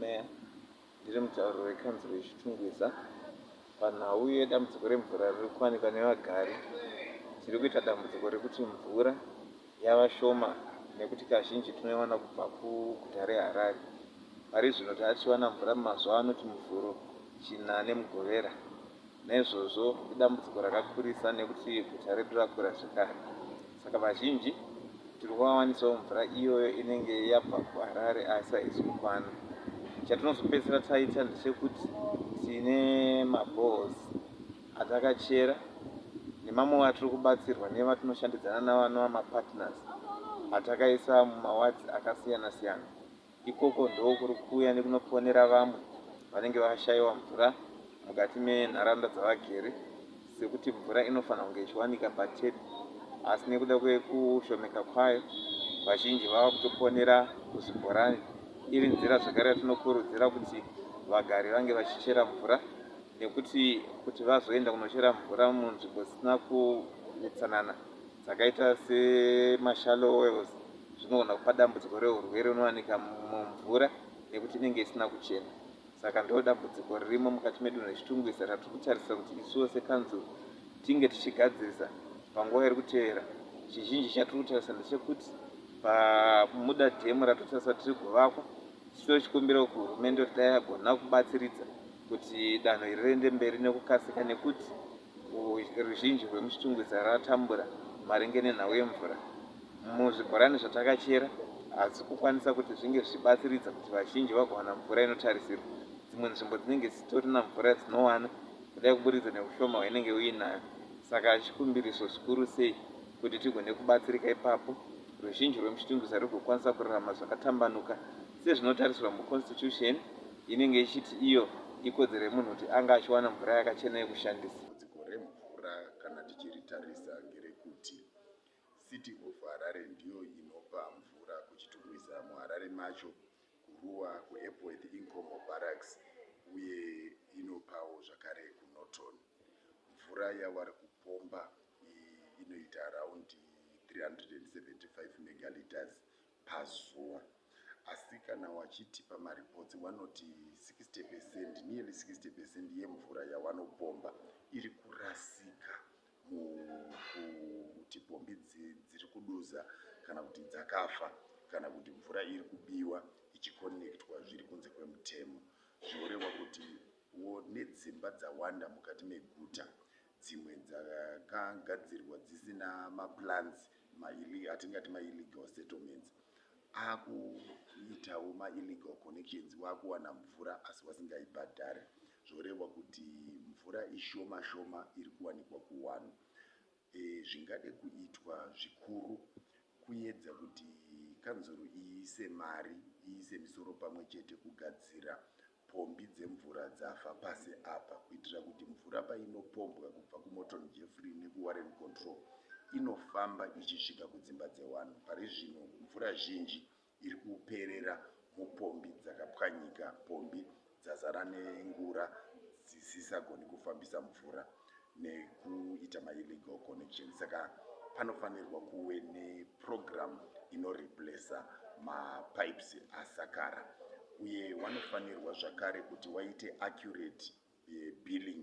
Meya, ndiri mutauriri wekanzuru yeChitungwiza. Panhau yedambudziko remvura riri kuwanikwa nevagari, tiri kuita dambudziko rekuti mvura yava shoma nekuti kazhinji tinoiwana kubva kuguta reHarare. Pari zvino tava tichiwana mvura mumazuva anoti Muvhuro, China neMugovera. Naizvozvo idambudziko rakakurisa nekuti guta redu rakura zvekare. Saka vazhinji tiri kuvawanisawo mvura iyoyo inenge yabva kuHarare asi haisi kukwana. Chatinozopedzisira taita ndechekuti tine maboreholes atakachera nemamwe atiri kubatsirwa nevatinoshandidzana navo anova mapartners atakaisa mumawards akasiyana siyana. Ikoko ndokuri kuuya nekunoponera vamwe vanenge vashaiwa mvura mukati menharaunda dzavagere sekuti mvura inofanira kunge ichiwanika patepi asi nekuda kwekushomeka kwayo vazhinji vava kutoponera kuzvibhorani iri nzira zvakare yatinokurudzira kuti vagari vange vachichera mvura nekuti kuti vazoenda kunochera mvura munzvimbo dzisina kuutsanana dzakaita semashallow wells zvinogona kupa dambudziko rehurwere unowanika mumvura nekuti inenge isina kuchena. Saka ndo dambudziko ririmo mukati medunhu reChitungwiza ratiri kutarisa kuti isuwo sekanzuru tinge tichigadzirisa panguva iri kutevera. Chizhinji chatiri kutarisa ndechekuti pamuda dhemu ratotarisa tiri kuvakwa tichitochikumbirawo kuhurumende kuti dai yagona kubatsiridza kuti danho iri riende mberi nekukasika nekuti Ruzhinji rwemuChitungwiza ratambura maringe nenhau yemvura muzvibhorani zvatakachera hasi kukwanisa kuti zvinge zvichibatsiridza kuti vazhinji vagowana mvura inotarisirwa. Dzimwe nzvimbo dzinenge dzitorina mvura dzinowana kudai kuburikidza neushoma hwainenge uinayo. Saka chikumbiriso zvikuru sei kuti tigone kubatsirika ipapo ruzhinji rwemuChitungwiza rugokwanisa kurarama zvakatambanuka sezvinotarisirwa muConstitution inenge ichiti iyo ikodzero yemunhu kuti ange achiwana mvura yakachena yekushandisa. Dambudziko remvura kana tichiritarisa ngerekuti City of Harare ndiyo inopa mvura kuChitungwiza muHarare macho, kuRuwa, kuEpworth, Inkomo Barracks uye inopawo zvakare kuNorton. Mvura yavari kupomba iyi inoita around 375 megalitres pazuva. Asi kana wachitipa mareports wanoti 60 percent, nearly 60 percent yemvura yawanopomba iri kurasika mukuti pombi dziri kuduza kana kuti dzakafa kana kuti mvura iri kubiwa ichikonektwa zviri kunze kwemutemo. Zvinoreva kuti wo nedzimba dzawanda mukati meguta dzimwe dzakagadzirwa dzisina maplans atingati maillegal settlements akuitawo maillegal connections wakuwana mvura asi wasingaibhadhare zvoreva kuti mvura ishoma shoma iri kuwanikwa kuwanhu e, zvingade kuitwa zvikuru kuedza kuti kanzuru iise mari iise misoro pamwe chete kugadzira pombi dzemvura dzafa pasi apa kuitira kuti mvura painopombwa kubva kuMorton Jeffrey nekuWarren Control inofamba ichisvika kudzimba dzevanhu. Pari zvino mvura zhinji iri kuperera mupombi dzakapwanyika, pombi dzazara nengura dzisisagoni kufambisa mvura nekuita maillegal connection. Saka panofanirwa kuve neprogram inoreplacer mapipes asakara uye wanofanirwa zvakare kuti waite accurate eh, billing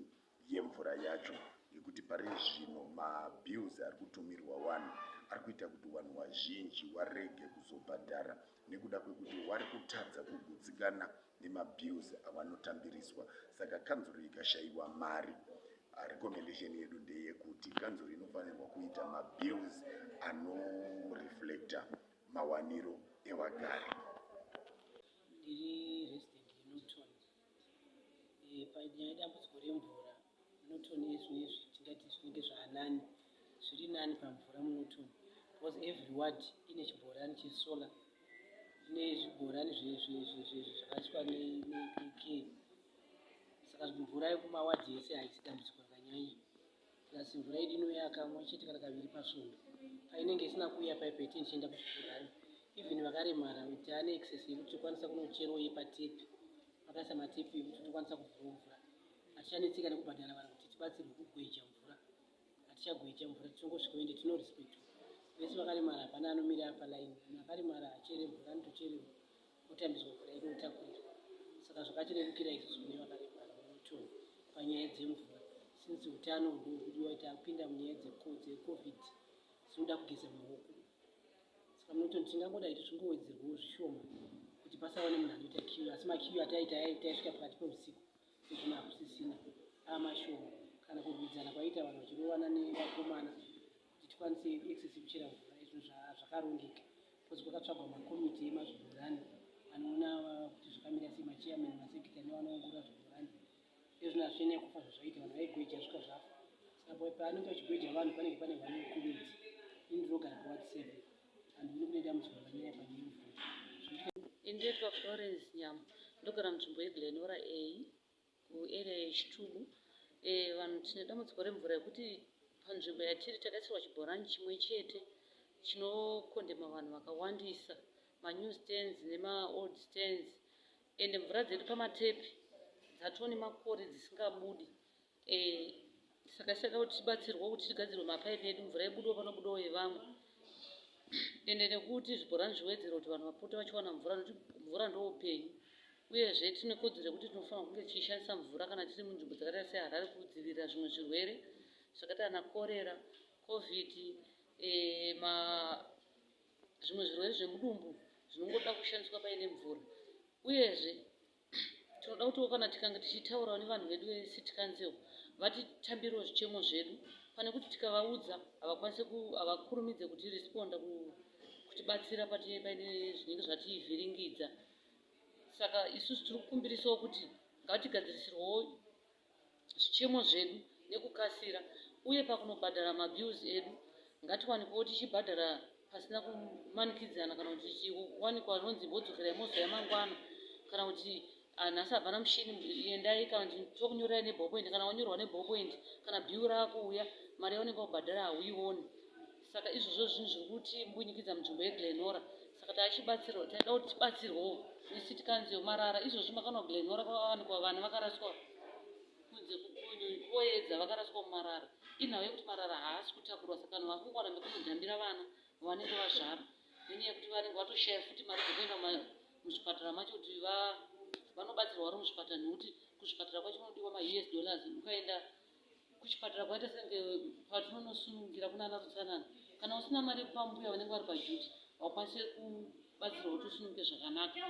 yemvura yacho nekuti pari zvino mabills ari kutumirwa vanhu ari kuita kuti vanhu vazhinji warege kuzobhadhara nekuda kwekuti wari kutadza kugutsikana nemabills awanotambiriswa saka kanzuru ikashaiwa mari ah, recommendation yedu ndeyekuti kanzuru inofanirwa kuita mabills anoreflecta mawaniro ewagari ndiri resident yeNorton eh, panyaya yedambudziko remvura Norton yezvinezvi tingati zvinenge zvaanani zviri nani pamvura muNorton because every ward ine chibhorani chesolar ine zvibhorani zvakaiswa neCare saka mvura yekumawadhi ese haisi dambudziko rakanyanya plus mvura yedu inouya kamwe chete kana kaviri pasvondo painenge isina kuuya paipe tinenge tichienda kuzvibhorani even vakaremara taane access yekuti tokwanisa kunocherawo yepatepi vakaisa matepi ekuti tokwanisa kuvhura mvura hatichanetseka nekubhadhara vanhu kuti tibatsirwe kugweja mvura hatichagweja mvura tichongosvika ende tinorespectwa vese vakaremara hapana anomira palaini munhu akaremara achere mvura anotochererwa otambidzwa mvura yake otakurirwa. Saka zvakatirerukira isusu kune vakaremara muNorton panyaya dzemvura since utano ndohudiwa tapinda munyaya dzeCovid dzinoda kugeza maoko. Saka muNorton tingangoda kuti zvingowedzerwawo zvishoma kuti pasava nemunhu anoita queue, asi maqueue ataita taisvika pakati peusiku izvino hakusisina, amashoma kana kurwidzana kwaiita vanhu vachirovana nevakomana kuti tikwanise access yekuchera mvura. Izvo zvakarongeka because kwakatsvagwa makomiti emazvibhorani anoona kuti zvakamira sei, machairman, masecretary nevanoongorora zvibhorani. Izvino hazvichanyanya kufa zvazvaita, vanhu vaigweja svika zvafa. Saka paanenge achigweja vanhu panenge pane one committee. Ini ndinogara paward 7, handioni kune dambudziko rakanyanya panyaya yemvura. Ini ndoitwa Florence Nyama, ndogara munzvimbo yeGlenora A kuarea yeChitubu. Vanhu tine dambudziko remvura yekuti panzvimbo yatiri takaisirwa chibhorani chimwe chete chinokondema vanhu vakawandisa, manew stands nemaold stands, ende mvura dzedu pamatepi dzatoo nemakore dzisingabudi. Saka tisada kuti tibatsirwe kuti tigadzirwe mapaipi edu, mvura ibudewo panobudawo yevamwe, ende nekuti zvibhorani zviwedzere kuti vanhu vapote vachiwana mvura, nekuti mvura ndo upenyu. Uyezve tine kodzero yekuti tinofanira kunge tichishandisa mvura kana tiri munzvimbo dzakaita seHarare kudzivirira zvimwe zvirwere zvakaita ana korera, COVID, zvimwe zvirwere zvemudumbu zvinongoda kushandiswa paine mvura. Uyezve tinoda kutiwo kana tikange tichitaurawo nevanhu vedu vecity council vatitambirewo zvichemo zvedu, pane kuti tikavaudza havakwanise, havakurumidze kutiresponda, kutibatsira patinenge paine zvinenge zvativhiringidza. Saka isusu tiri kukumbirisawo kuti ngatigadzirisirwewo zvichemo zvedu nekukasira, uye pakunobhadhara mabills edu ngatiwanikwewo tichibhadhara pasina kumanikidzana, kana kuti tichiwanikwa ronzi mbodzokerai mozouya mangwana, kana kuti nhasi hapana mushini, endai, kana kuti tokunyorerai neballpoint. Kana wanyorwa neballpoint, kana bill raakuuya, mari yaunenge wabhadhara hauioni. Saka izvozvo zvinhu zviri kutimbunyikidza munzvimbo yeGlenora. Saka tachibatsirwa, taida kuti tibatsirwewo necity council. Marara izvozvi makanwa Glenora kwakawanikwa vana vakaraswa kunze kuoedza, vakaraswa mumarara. Inhau yekuti marara haasi kutakurwa, saka vanhu vakungowana mekunodhambira vana vanenge vazvara, nenyaya yekuti vanenge vatoshaya futi mari dzekuenda muzvipatara macho kuti vanobatsirwa vari muzvipatara, nekuti kuzvipatara kwacho kunodiwa maUS dollars. Ukaenda kuchipatara kwaita senge patinonosunungira kunana Rutsanana, kana usina mari yekupa mbuya vanenge vari paduty, haukwanisi kubatsirwa kuti usununguke zvakanaka.